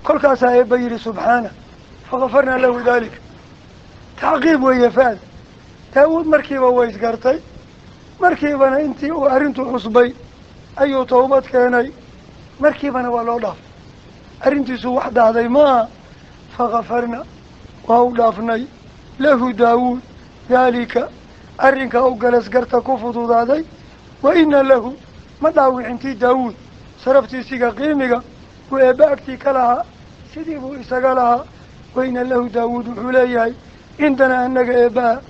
Kolkaasaa Eebba yidhi subxaana fakafarnaa lahu daalika. Tacqiib weeye faada. Daawuud markiiba way isgartay, markiibana intii uu arrintu cusbay ayuu tawbad keenay, markiibana waa loo dhaafay. Arrintiisu wax dhahday maaha. Fakafarna waa u dhaafnay lahu Daawuud daalika, arrinkaa u galasgarta ku fududaaday. Wa ina lahu ma dhaawicintii Daawuud saraftiisiga qiimiga uu Eebba agtii ka lahaa sidii buu isaga lahaa. Wa ina lahu Daawuud wuxuu leeyahay cindana annaga Eebbaha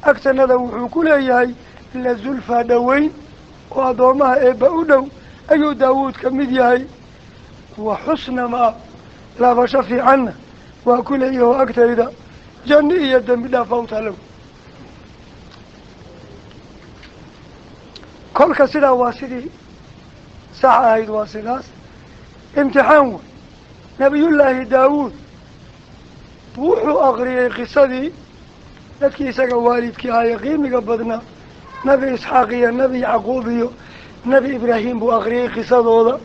agtanada wuxuu ku leeyahay la zulfaa dhoweyn oo addoommaha Eebba u dhow ayuu Daawuud ka mid yahay. Wa xusna maa laabasho fiicanna waa ku leeyaho agtayda janni iyo dembi dhaaf baa u taalow. Kolka sidaa waa sidii sax ahayd, waa sidaas imtixaan wey. Nabiyullaahi Daawuud wuxuu aqriyey qisadii dadkii isaga waalidkii ahaa ee qiimiga badnaa, Nabi Isxaaq iyo Nabi Yacquub iyo Nabi Ibraahim buu aqriyey qisadooda.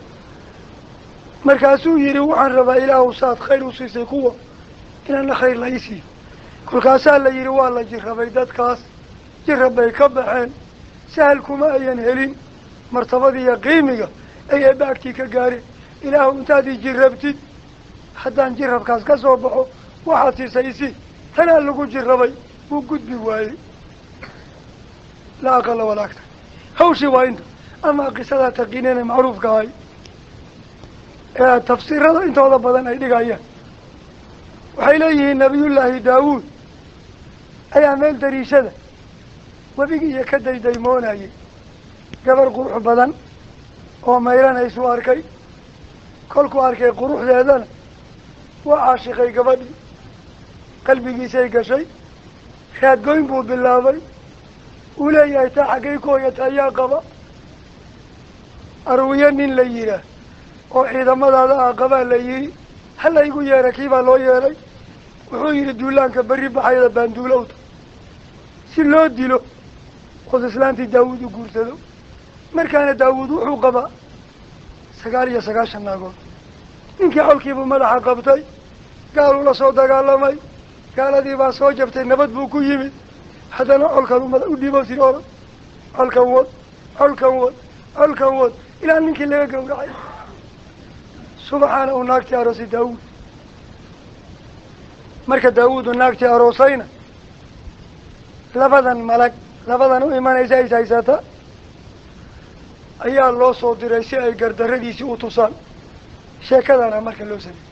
Markaasuu yidhi waxaan rabaa Ilaahu saad khayr u siisay kuwa inaana khayr la ii siiyo. Kolkaasaa la yidhi waa la jirrabay dadkaas, jirrab bay ka baxeen, sahal kuma ayan helin martabadiiyo qiimiga ay Eebba agtii ka gaareen. Ilaahu intaad i jirrabtid haddaan jirrabkaas ka soo baxo waxaad siisay isii, tanaa lagu jirrabay wuu gudbi waayey. Laa aqala walaa aktar. Hawshii waa inta. Amaa qisadaa taqiineen ee macruufka ahay ee tafsiirada intooda badan ay dhigayaan, waxay leeyihiin Nabiyullaahi Daawuud ayaa meel dariishada webigi iyo ka daydaymoonayay, gabar qurux badan oo mayranaysu arkay. Kolkuu arkay quruxdeedana waa caashiqay gabadhii, qalbigiisay gashay, raadgoyn buu bilaabay. Uu leeyahay taa xaggay ku hoyata ayaa qaba. Arwiye nin la yihaah oo ciidamadaada ah qabaa la yidhi, hala igu yeera. Kiibaa loo yeeray. Wuxuu yidhi duulaanka berri baxayada baanduulowta si loo dilo ood islaantii Daawuud u guursado. Markaana Daawuud wuxuu qabaa 99 naagood. Ninkii xolkiibuu madaxa qabtay, gaaluu la soo dagaalamay, gaaladii baa soo jabtay, nabad buu ku yimid. Haddana colkan mada u dhiibo siri orod, colkan wad, colkan wad, colkan wad, ilaa ninkii laga gowracay. Subaxaana uu naagtii aroosay Daawuud. Marka Daawuud uu naagtii aroosayna labadan malag labadan u imanaysa is haysata ayaa loo soo diray si ay gardarradiisii u tusaan. Sheekadana marka loo sameeyey.